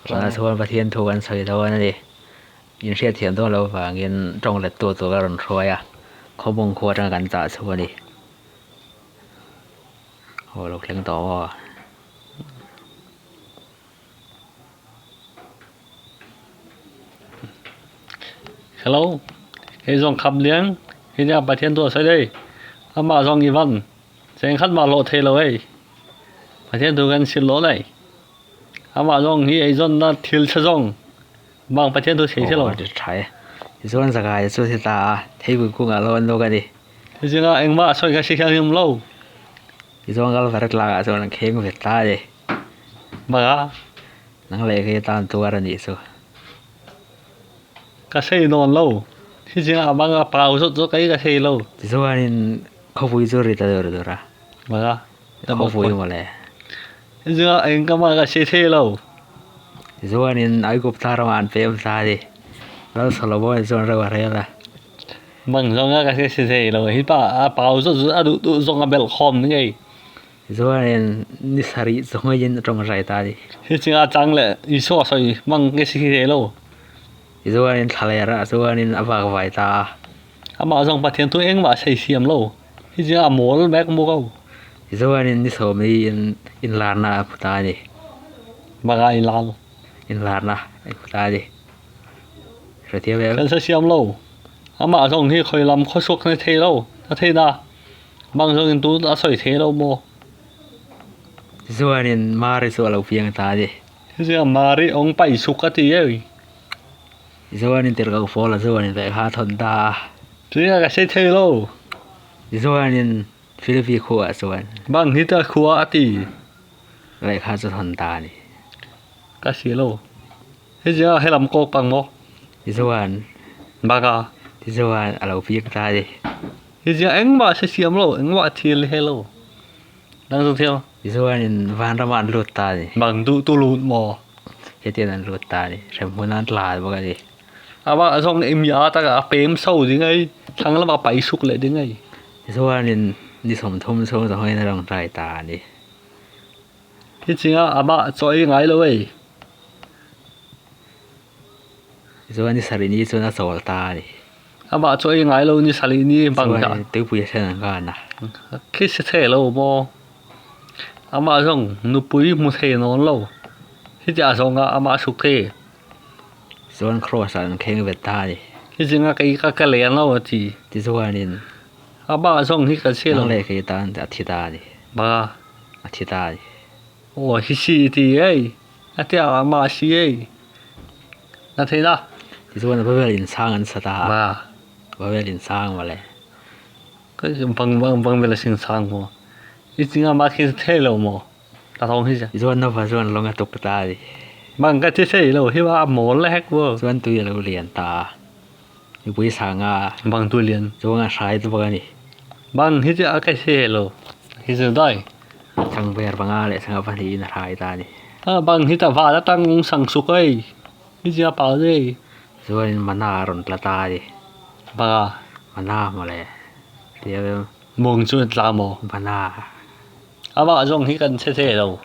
Tunah chuan Pathian thu kan sawi dawn a ni. In hriatthiam dawn loh vangin tawng lettu tur a rawn hruai a, khawbung khua atanga kan chah chu a ni. Aw lo thleng tawh maw? Hello, hei zawng khap liang, hei nia Pathian thu a sawi daih, amah zawng i van, chengkhat mah hlawh thei lo hei, Pathian thu kan sil lo daih, amah zawng hi eizawnna thil tha zawng bang Pathian thu thei lo. Aw a tha e, tichuan Zakai chu a thi ta a, theipui kungah lo an lawk a ni. Hei zinga engmah a sawi kha hre hian i awm lo. Tichuan Kalvari tlangah chuan an kheng ve ta a ni. Banga. Nang leh kei tan tuar a nih chu. Ka sei nawn lo. Hi zinga a banga pau zawt zawt kei ka sei lo. Tichuanin khawpui chu ri ta dur dur a. Banga. Khawpui mawle. Hi zinga eng ka mah ka sei thei lo. Tichuanin Aigupta ramah an pem ta a ni. Lal Solomon chuan ro a rel a. Bang zawnga ka sei thei lo. Hi pa a pau zawt zawt a duh duh zawng a belh khawm ni ngei. Chuanin ni sarih chu ngaiin a tawng rai ta a ni. Hi chunga chang leh Isua sawi hmang nge si thei lo. Tichuanin thlaler ah chuanin a vak vai ta a. Amah zawng Pathian thu engmah a sawi siam lo. Hi chunga a mawl mek bawk ho. Tichuanin ni sawmli in inlarna a hmu ta a ni. Banga inlar. Inlarna a hmu ta a ni. Hrethiam em? Kan sawi siam lo. Amah zawng hi khawi lam khawchhuak na thei lo. A thei na. Bang zawng in tun a sawi thei lo maw? Chuanin Mari chu a lo piang ta a ni. Chuan Mari awng paih suk a ti e. Chuanin tirhkoh pawl a chuanin lehkha a thawn ta a. Chuan ka sawi thei lo. Chuanin Philippi khuaah chuan. Bang hi ta khua a ti. Lehkha chu thawn ta a ni. Ka si lo. Hei zinga helam kawk pang maw? Tichuan. Baka. Tichuan a lo piang ta a ni. Hei zinga engmah se siam lo, engmah thil he lo. Dang chu thiam. Tichuanin vanramah an lut ta a ni. Bang duh tu lut maw? Hetiang an lut ta a ni. Hremhmun an tla bawk a ni. Amah zawng i mi a taka a pem so ding ei, thlang lamah a pai suk leh ding ei. Tichuanin ni 30 chhung zawngin a rawn rai ta a ni. Hi chinga amah chaw ei ngai lo ei. Chuan ni sarih ni chuan a chawl ta a ni. Amah chaw ei ngai lo ni sarih ni bang ta. Chuan tuipui a thlen an khan a. Khi si thei lo maw? Amah zawng nupui hmu thei nawn lo. Hi chiah zawnga amah suk thei. Chuan cross ah an kheng vet ta a ni. Hi chinga kei ka ka len lo a ti. Tichuanin. Amah zawng hi ka chhe lo. Nang leh kei tan a thi ta a ni. Ba. A thi ta a ni. Aw hi si i ti ei. A tia a mah si ei. Na thei na. Tichuan Babel in sang an sa ta a. Ba. Babel in sang mawle. Ka bang bang bang vel a sing sang maw. I chinga mah khi thei lo maw. Ta thawng hi. Tichuan Nova chuan lawng a tuk ta a ni. Bang ka thi thei lo hi ba a mawl le hek maw. Chuan tui a lo lian ta a. Mipui sanga. Bang tui lian. Chuan a hrai ta bawk a ni. Bang hi chu a ka hre lo. Hi chu dai. Changber panga leh sangha pahnihin a hrai ta a ni. A bang hi ta val atang ung sang suk ei. Hi chu a pau dei. Chuanin mana a rawn tla ta a ni. Banga. Mana mawle. Hria em? Mawng chu a tla maw? Mana. Amah zawng hi kan chhe thei lo.